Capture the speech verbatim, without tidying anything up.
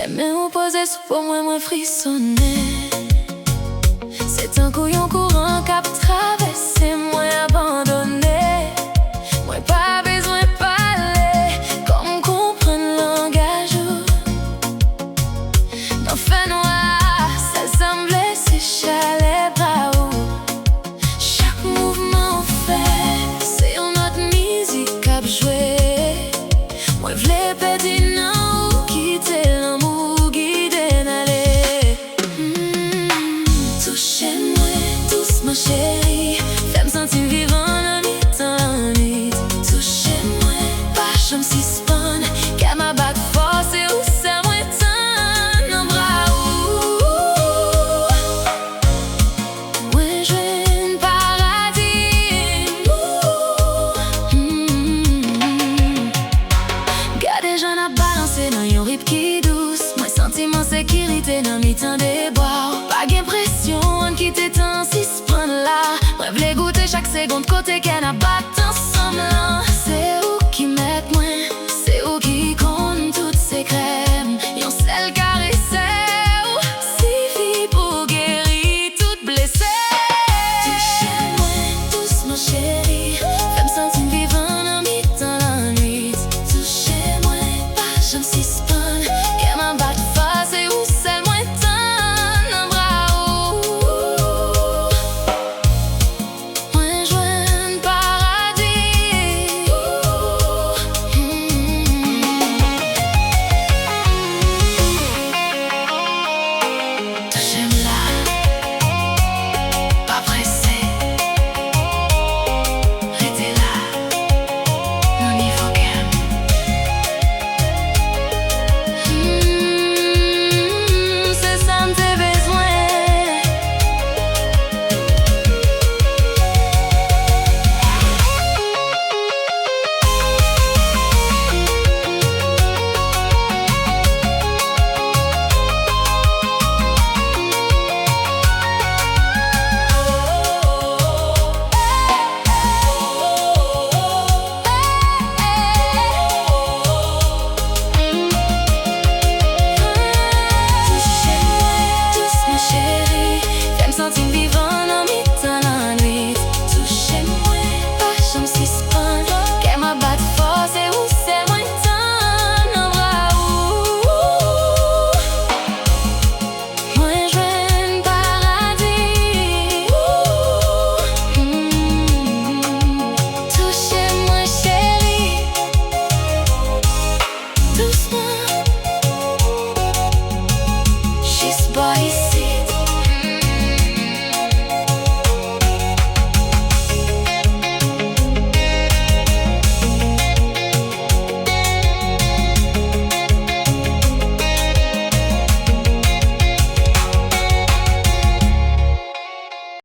Men w poze sou po mwen, mwen frisonnen. Se tankou yon kouran k ap travèse m, mwen abandone. Mwen pa bezwen pale, kò m konprann langaj ou. Nan fènwa, sèl sa m vle se chalè bra ou. Chak mouvman w fè, se yon nòt mizik k ap jwe. Mwen vle pèdi nan ou, kite lanmou gide n ale. Hmm, touche mwen dousman, cheri, fè m santi m vivan nan mitan lannwit. Touche mwen, pa janm sispann, kè m ap bat fò, se ou sèl mwen tann nan bra ou. Mwen jwenn paradi m. Hmm. Gade jan n ap balanse nan yon ritm ki dous. Mwen santi m an sekirite nan mitan de bra w. Pa gen presyon, ann kite tan sispann la. Mwen vle goute chak segonn kote kè n ap bat ansanm lan. Se ou ki mèt mwen, se ou ki konn tout sekrè m. Yon sèl karese w sifi pou geri tout blese. Touche mwen dousman, cheri, fè m santi m vivan nan mitan lannwit. Touche mwen, pa janm sispann.